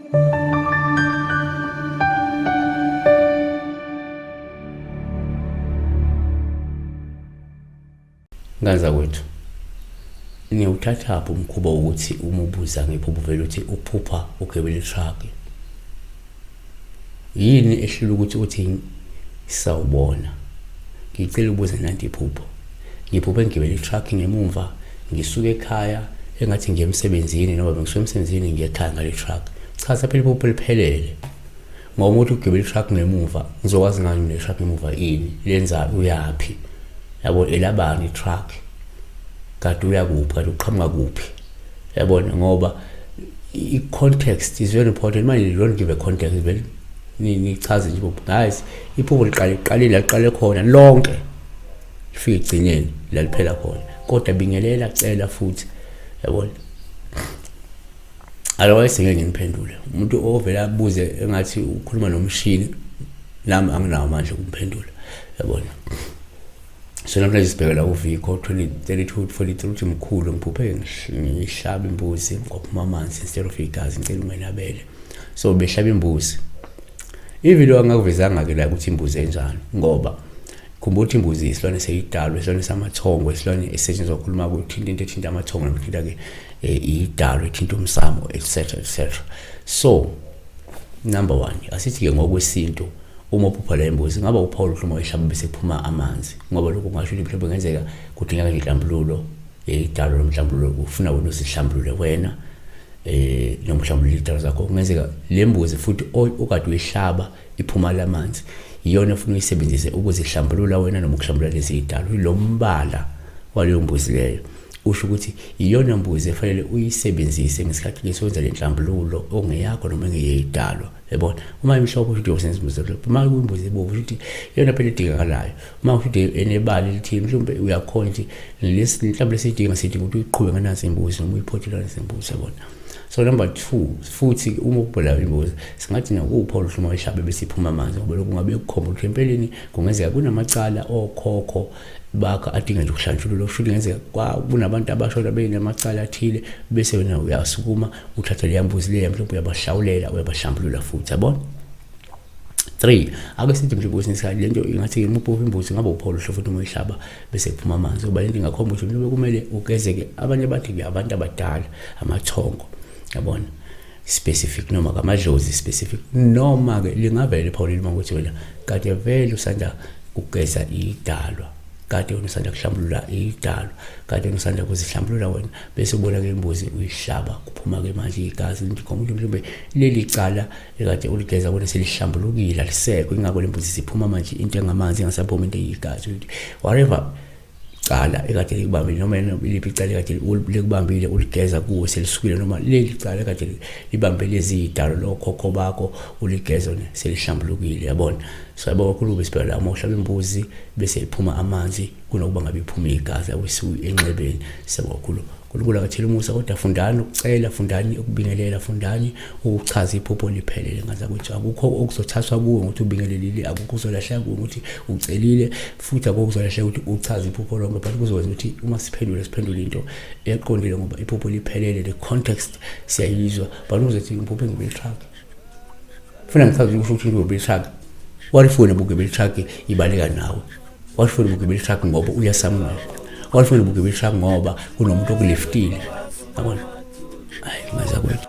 Ngane zakwethu, niwuthathaphi umkhuba wokuthi uma ubuza ngephupho uvele uthi uphupha ugibela i-truck? Yini ehlula ukuthi uthi sawubona? Ngicela ukubuza nanti iphupho. Ngiphuphe ngigibela i-truck ngemumva ngisuka ekhaya engathi ngiye emsebenzini noma bengisuka emsebenzini ngiye ekhaya ngale truck. Chaza phela iphupho liphelele. Ngoba umuntu ugibela i-truck ngemuva ngizokwazi ngani le truck ngemuva ini lenzani uyaphi yabo elabani i-truck kade uya kuphi kade uqhamuka kuphi yabona ngoba i-context is very important. Manje you don't give a context vele nichaze nje iphupho. Guys, iphupho liqale liqalile liqale khona lonke lifike egcineni la liphela khona, kodwa bingelela cela futhi yabona. Otherwise ngeke ngiphendule umuntu ovela abuze engathi ukhuluma nomshini, nami anginawo amandla okumphendula yabona. So namhlanje sibheke la uVikho 20 32 43 uthi mkhulu ngiphuphe ngihlaba imbuzi kwaphuma amanzi instead of igazi, ngicela ungenabele. So behlaba imbuzi, even angakuvezanga ke la ukuthi imbuzi enjani, ngoba khumbula ukuthi imbuzi isilwane seyidalwa, isilwane samathongo, isilwane esisetshenziswa ukukhuluma kuthinta into ethinta amathongo noma ethinta ke idalwa, ethinta umsamo, etc etc. So number 1, asithi ke ngokwesintu uma uphupha le mbuzi ngaba uphawu oluhle uma uyihlaba bese kuphuma amanzi, ngoba lokho kungasho ukuthi mhlawumbe kungenzeka kudingeka nje inhlambululo yedalwa lomhlambululo ufuna wena uzihlambulule wena noma uhlambulule idalwa zakho. Kungenzeka le mbuzi futhi okade uyihlaba iphuma lamanzi iyona ofuna uyisebenzise ukuzihlambulula wena noma ukuhlambulula lezi idalwa. Lo mbala waleyo mbuzi leyo usho ukuthi iyona mbuzi efanele uyisebenzise ngesikhathi leso wenza le nhlambululo ongeyakho noma engeyidalwa yabona. Uma imhlophe usho ukuthi uyosebenzisa imbuzi emhlophe, uma kuyimbuzi ebovu usho ukuthi iyona phela edingakalayo, uma usho ukuthi enebala elithile mhlawumbe uyakhona ukuthi lesi mhlawumbe lesidinga sidinga ukuthi uyiqhube nganansi imbuzi noma uyiphothele nganansi imbuzi yabona. So number 2, futhi uma ubhola imbuzi singathi nakuphi oluhle uma uyihlabe bese iphuma amanzi, ngoba lokhu kungabe kukhomba ukuthi empeleni kungenzeka kunamacala okhokho bakho adinga nje ukuhlanjululwa. Kusho ukuthi kungenzeka kunabantu abashona benamacala athile bese wena uyasukuma uthathe leya mbuzi leya mhlawumbe uyabahlawulela uyabahlambulula futhi yabona. 3, ake sithi mhlawumbe kwesinye isikhathi lento ingathi uma imbuzi ngabe uphawu oluhle futhi uma uyihlaba bese kuphuma amanzi, ngoba lento ingakhomba ukuthi mhlawumbe kumele ugezeke. Abanye bathi-ke abantu abadala amathongo yabona specific noma kamadlozi specific, noma-ke lingavele iphawu leli uma ukuthi wena kade vele usanda kugeza idalwa, kade wena usanda kuhlambulula idalwa, kade wena usanda kuzihlambulula wena, bese ubona-ke imbuzi uyihlaba kuphuma-ke manje igazi likhomba ukuthi mhlawumbe leli cala ekade uligeza wena selihlambulukile alisekho, ingakho le mbuzi siphuma manje into engamanzi ingasaphumi into eyigazi. Whatever cala ekade likubambile noma liphi icala ekade likubambile uligeza kuwe selisukile, noma leli cala ekade libambe lezi idalo lokhokho bakho uligeza selihlambulukile yabona. So yabo kakhulu besibheka la uma uhlaba imbuzi bese iphuma amanzi kunokuba ngabe iphuma igazi awusuyi enxebeni. Siyabonga kakhulu. uNkulunkulu akathela umusa, kodwa fundani ukucela, fundani ukubingelela, fundani ukuchaza iphupho liphelele. Ngaza ukuthi akukho okuzothathwa kuwe ngokuthi ubingelelile, akukho okuzolahleka kuwe ngokuthi ucelile, futhi akukho okuzolahleka ukuthi uchaze iphupho lonke, but kuzokwenza ukuthi uma siphendule siphendule into eqondile, ngoba iphupho liphelele, the context siyayizwa. But uzothi ngiphuphe ngibele truck, funa ngichaze ukuthi ukuthi ngibele truck, walifuna bugibele truck ibaleka nawe, walifuna bugibele truck ngoba uya somewhere, walifuna bugibele truck ngoba kunomuntu okuliftile yabona. Hayi ngaza kwethu.